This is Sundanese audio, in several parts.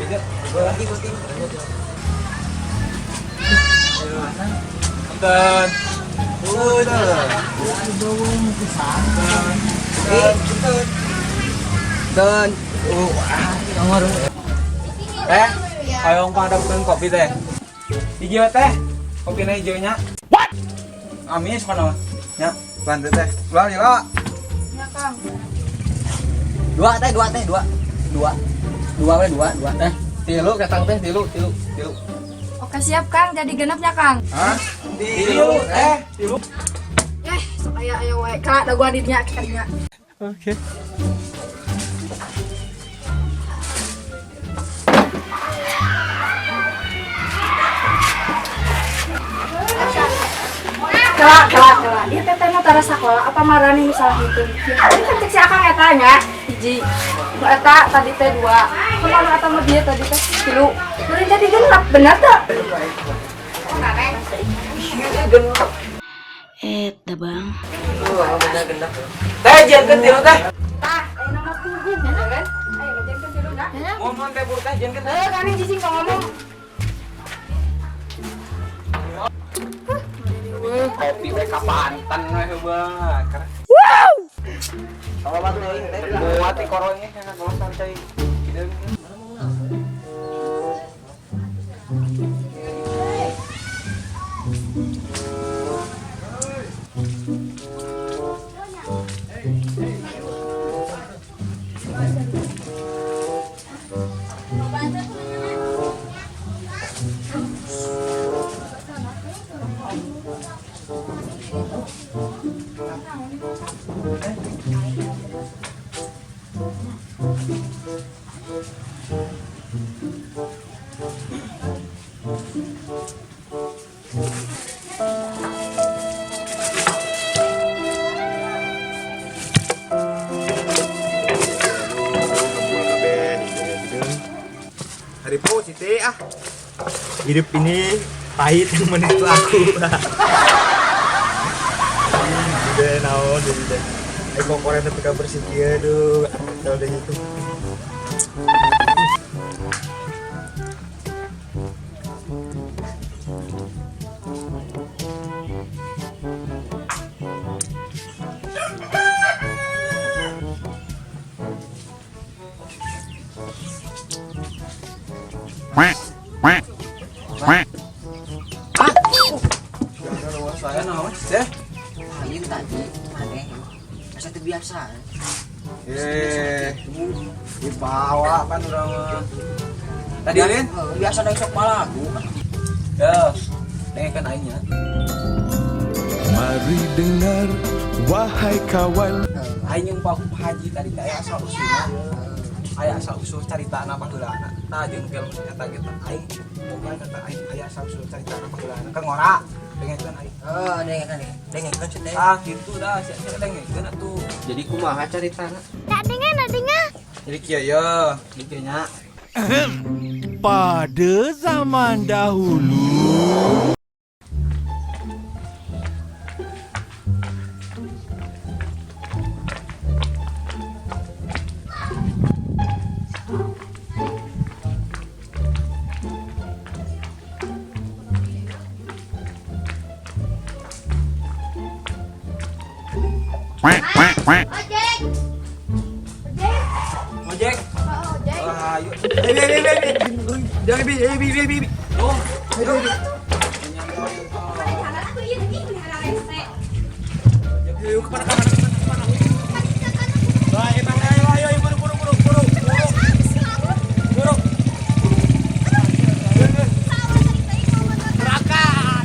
Hijau. Lagi penting. Punten. Punten. Eh, punten. Dan ah, teh, hoyong padamkeun kopi teh. Hijau teh. Kopina hijaunya. What? Amis mana? Nya, bantu teh. Keluar ya. Ya, Kang. Dua teh, dua teh, dua. Dua. Dua we, dua, dua. Teh, tilu ketang teh, tilu, tilu, tilu. Oke, siap, Kang. Jadi genepnya, Kang. Hah? Tilu, teh, tilu. Eh, sok aya aya wae. Kak, da gua didinya kadinya. Oke. Kela, kela, kela. Ieu teh teh tara sakola apa marani nu salah hitung? Kan cek si Akang eta nya, hiji. Nu eta tadi teh dua. Kumaha nu eta mah bieu tadi teh tilu. Meureun jadi genep, bener teu? Eh, dah bang. Oh, bener genep. Teh, jieunkeun tilu teh. Tah, ayeuna mah puguh kan? Ayo ngejengkeun tilu dah. Mohon teh bu teh jieunkeun. Eh, kami jising tong ngomong. Kopi we kapantan we heubeul. Kalau batu teuing teh. Buat di korongnya kan kalau santai. Hideung. Hari po Siti ah. Hidup ini pahit yang menipu aku. Udah naon jadi deh. Eh kokoran tapi kabar bersih kieu aduh, artikel deh itu. Quack, quack, quack. Saya naon teh? Aing tadi aneh. Asa teu biasa. Eh, dibawa kan urang mah. Tadi Lin? Biasa da sok malagu. Ya, dengekeun aing nya. Mari dengar wahai kawan. Aing jeung Pak Haji tadi teh aya asal usulna. Aya asal usul caritana baheulana. Tah jeung film eta gitu. Aing boga kata aing aya asal usul caritana baheulana. Kan ngora dengekeun aing. Oh, dengekeun deh. Dengekeun sih teh. Ah, gitu dah, sia sia dengekeun atuh. Jadi kumaha caritana? Tak dengar, tak dengar. Jadi kieu ye, jadi kieu nya. Pada zaman dahulu. Quack, quack, quack. Ojek. Ojek. Ojek. Oh, ojek. Wah, ayo. Eh, bi, bi, bi, bi. Jangan bi, eh, bi, bi, bi, bi. Oh, Ayo, bi. Aku ieu ih melihara rese. Ayo, kemana, kemana, kemana, kemana? Wah, emang, ayo, ayo, ayo, buru, buru, buru, buru, buru, buru. Berangkat.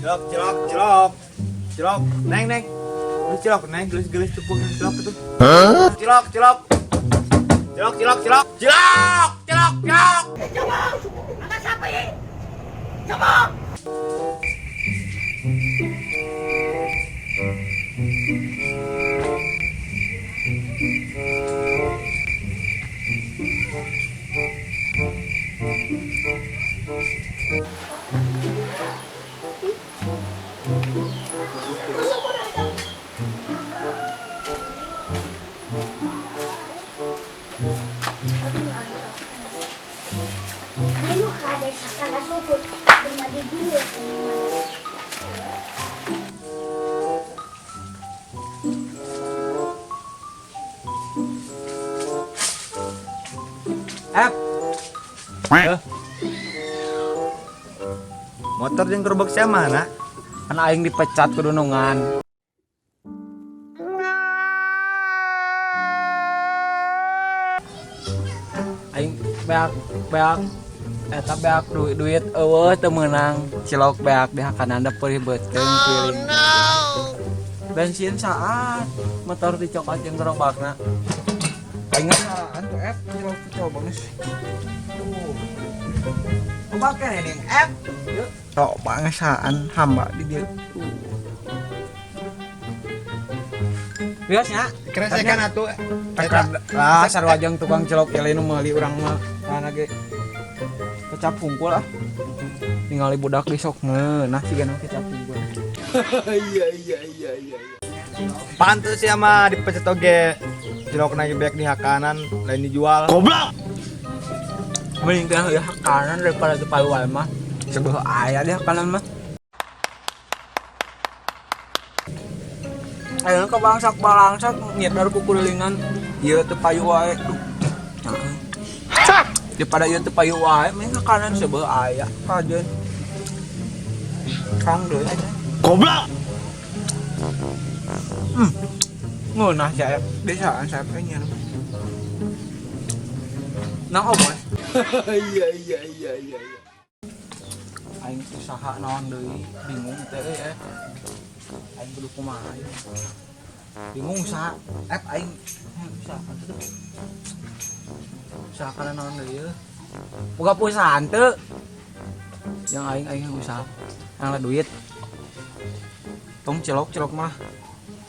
Cilok, cilok, cilok, cilok, neng, neng, lu cilok, neng, gelis, gelis, tepung, cilok itu. Cilok, cilok, cilok, cilok, cilok, cilok, cilok, cilok. Ep. Motor jeung gerobak sia mana? Kan aing dipecat ku dunungan. Aing beak beak eta beak duit eueuh teu meunang cilok beak di hakanan da peurih beuteung piring. Bensin saat motor dicokot jeung gerobakna. Aing ngaraan tuh Ep cilok coba geus. Tuh. Coba keneh ning Ep. Yuk. Tok bangesaan hamba di dieu. Tuh. Biasanya Keresekan atuh. lah sarua jeung tukang cilok ieu nu meuli urang mah kana ge kecap hungkul ah. Ningali budak di sok ngeunah siga nu kecap hungkul. Iya. Pantes sia mah dipecat oge. Cilok ge beak di hakanan lain dijual. Goblok. Mending teh di hakanan daripada teu payu wae mah. Seubeuh aya di hakanan mah. Ayeuna ke bangsak balangsak ngidar ku kulilingan ieu teu payu wae. Duh. Nah. Daripada ieu teu payu wae mending hakanan seubeuh aya kajeun. Kang deui aja. Goblok. Ngeunah sia desaan saya pengen. Nah, oh, Mas. Iya. Aing usaha naon deui, bingung teh euy eh. Aing kudu kumaha ieu. Bingung usaha. Aing usaha teh. Usaha kana naon deui ieu. Boga perusahaan teu. Yang aing aing usaha. Yang lah duit. Tong cilok-cilok mah.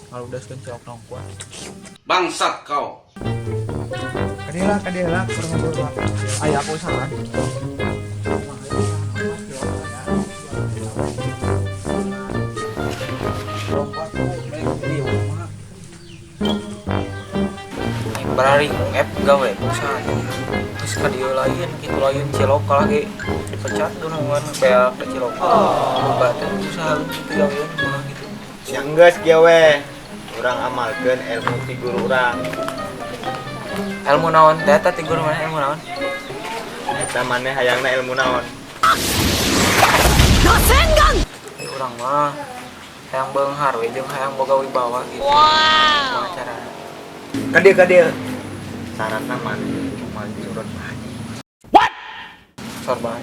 Kalau udah sekian cilok nong kuat. Bangsat kau. Kadieu lah kurang ngobrol. Aya aku usaha. Bararingung app gawe usaha terus ka dieu lain kitu lain cilok lagi dipecat dunungan beak da cilok boga teh usaha kitu gawean kumaha gitu. Sia geus kieu we. Urang amalkeun ilmu ti guru urang. Ilmu naon teh eta ti guru maneh ilmu naon? Eta maneh hayangna ilmu naon? Urang mah hayang beunghar we jeung hayang boga wibawa gitu. Wow. Kumaha carana? Kadieu. Syaratna maneh kumaha sorban haji. What? Sorban.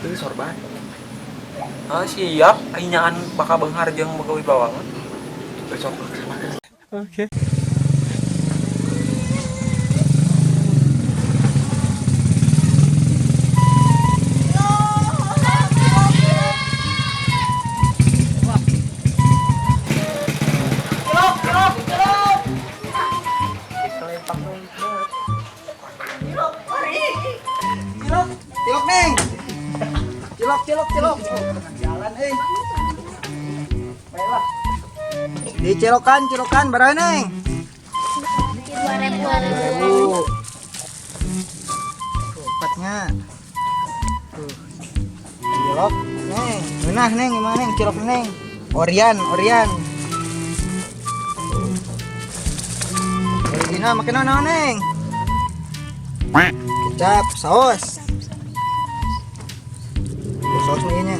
Itu sorban. Ah siap, aing nyaan bakal beunghar jeung boga wibawa mah. Besok laksanakeun. Oke. Cilok neng. Cilok cilok cilok. Jalan euy. Baiklah. Dicelokan cilokan baraha neng? 2000. 2000. Empatnya. Tuh. Cilok neng. Ngeunah neng gimana neng cilok neng? Orian, orian. Original make naon neng? Kecap, saus. Saus nih nya.